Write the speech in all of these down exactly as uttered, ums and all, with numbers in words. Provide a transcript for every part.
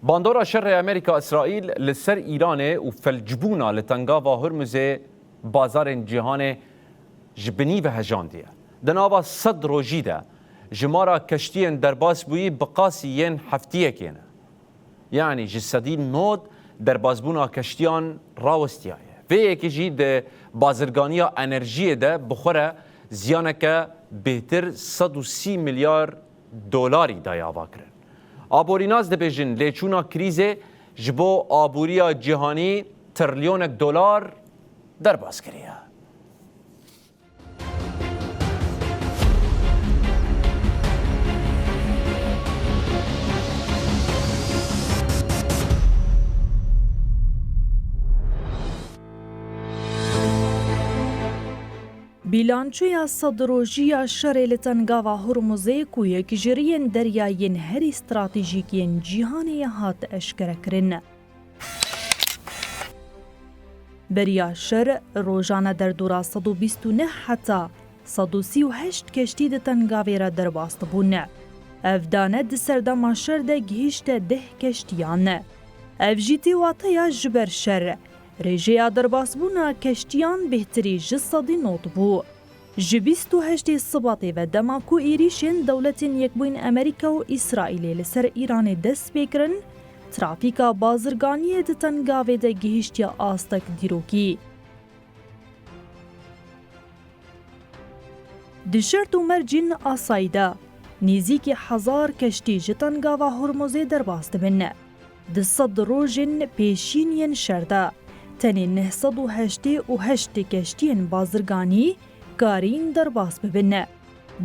Bandora şerê Amerîka-Îsraîl li ser Îranê û felcbûna li Tengava Hurmuzê bazarên cîhanê ji binî ve hejandiye. Di nava sed rojî de jimara keştiyên derbas bûyî bi qasî yên heftiyekê ne. Yanî ji sedî nod derbasbûna keştiyan rawestiyaye. Vê yekê jî di bazirganiya enerjiyê de bi xwe re ziyaneke bêhtir sed û sî milyar dolarî daye avakirin. Aborînas dibêjin lêçûna krîzê ji bo aboriya cîhanî trilyonek dolar derbas kiriye. Bîlançoya sed rojî ya şerê li Tengava Hurmuzê ku yek ji riyên deryayên herî stratejîk yên cîhanê ye hat eşkerekirin. Beriya şer, rojane derdora sed û bîst û neh heta sed û sî û heşt keştî di Tengavê re derbas dibûn. Ev dane di serdema şer de gihîşte deh keştiyan. Ev jî tê wateya ji ber şer, rêjeya derbasbûna keştiyan bêhtirî ji sedî nod bû. Ji bîst û heştê Sibatê ve dema ku êrîşên Dewletên Yekbûyîn Amerîka û Îsraîlê li ser Îranê dest pê kirin, trafîka bazirganiyê di Tengavê de gihîştiye astek dîrokî. Di şert û mercên asayî de, nêzîkî hezar keştî ji Tengava Hurmuzê derbas dibin. Di sed rojên pêşîn yên şer de, tenê neh sed û heştê û heşt keştiyên bazirganî karîn derbas bibin.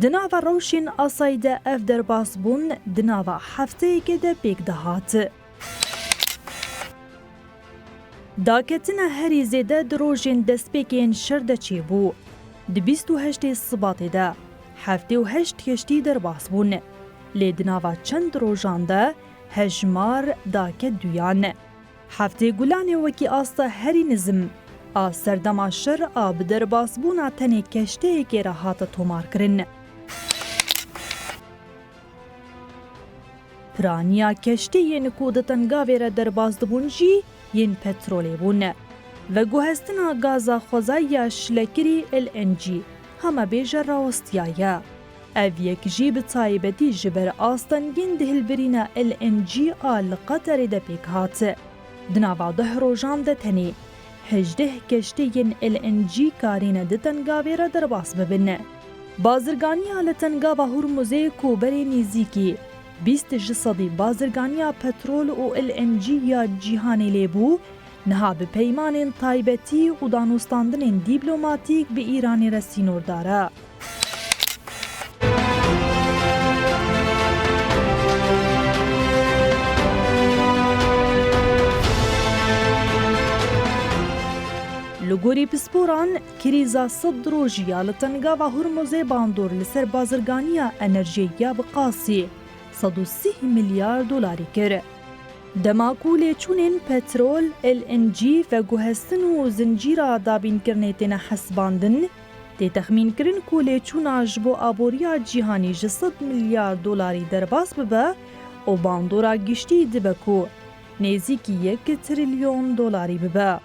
Di nava rewşên asayî de ev derbasbûn di nava hefteyekê de pêk dihat. Daketina herî zêde di rojên destpêkê yên şer de çêbû. Di bîst û heştê Sibatê de heftê û heşt keştî derbas bûn. Lê di nava çend rojan de hejmar dake duyan. Heftê Gulanê wekî asta herî nizim a serdema şer a bi derbasbûna tenê keşteyekê re hate tomarkirin. Piraniya keştiyên ku di Tengavê re derbas dibûn jî yên petrolê bûn. Veguhestina gaza xwezayî ya şilekirî L N G heme bêje rawestiyaye. Ev yek jî bi taybetî ji ber astengiyên di hilbirîna L N G a li Qeterê de pêk hat. Di nava deh rojan de tenê hejdeh keştiyên L N G karîne di Tengavê re derbas bibin. Bazirganiya li Tengava Hurmuzê ku berê nêzîkî bîst ji sedî bazirganiya petrol û L N G ya cîhanê lê bû, niha bi peymanên taybetî û danûstandinên dîplomatîk bi Îranê re sînordar e. Li gorî pisporan, krîza sed rojî ya li Tengava Hurmuzê bandor li ser bazirganiya enerjiyê ya bi qasî sed û sî milyar dolarî kir. Dema ku lêçûnên petrol, L N G, veguhestin û zincîra dabînkirinê têne hesibandin, tê texmînkirin ku lêçûna ji bo aboriya cîhanî ji sed milyar dolarî derbas bibe û bandora giştî dibe ku nêzîkî yek trilyon dolarî bibe.